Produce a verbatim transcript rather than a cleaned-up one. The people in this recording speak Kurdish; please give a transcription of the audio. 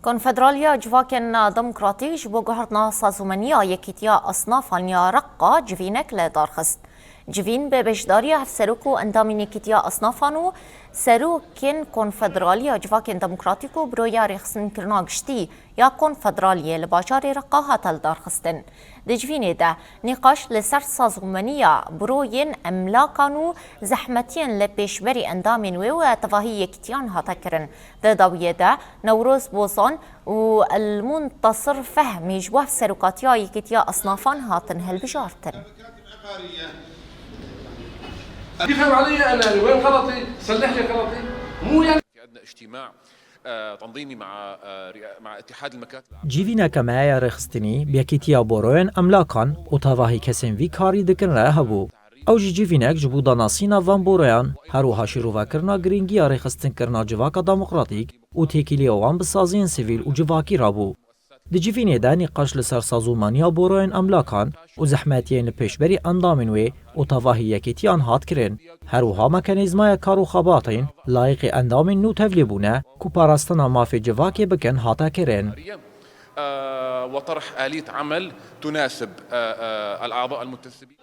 Konfederaliya Civakên Demokratîk ji bo guhertina sazûmeniya Yekîtiya Esnafan ya Reqa civînek li dar xist. Civîn bi beşdariya Hevserok û endamên Yekîtiya Esnafan û serokên Konfederaliya Civakên Demokratîk û Buroya Rêxistinkirina Giştî ya Konfederaliyê li bajarê Reqa hate lidarxistin. Di civînê de nîqaş li ser sazûmeniya buroyên emlakan û zehmetiyên li pêşberî endamên wê û tevahî yekîtiyan hate kirin. Di dawiyê de Newroz Bozan û El Muntasir Fehmî ji bo serokatiya Yekîtiya Esnafan hatin hilbijartin. يفهم علي انا وين غلطي، صلح لي غلطي، مو يعني في عندنا اجتماع آه، تنظيمي مع آه، رئا- مع اتحاد المكاتب العامة. Civîneke me ya rêxistinî bi Yekîtiya Boroyên Emlakan û tevahî kesên vî karî dikin re hebû. Ew jî civînek ji bo danasîna van boroyan, her wiha şîrovekirina girîngiya rêxistinkirina civaka demokratîk û têkiliya wan bi saziyên sivîl û civakî re bû. Di civînê de nîqaş li ser sazûmaniya boroyên emlakan û zehmetiyên li pêşberî endamên wê û tevahî yekîtiyan hat kirin. Her wiha mekanîzmaya kar û xebatên layîqî endamên nû tevlîbûne ku parastina mafê civakê bikin hate kirin. آه، وطرح آلية عمل تناسب آه، آه، الأعضاء المنتسبين.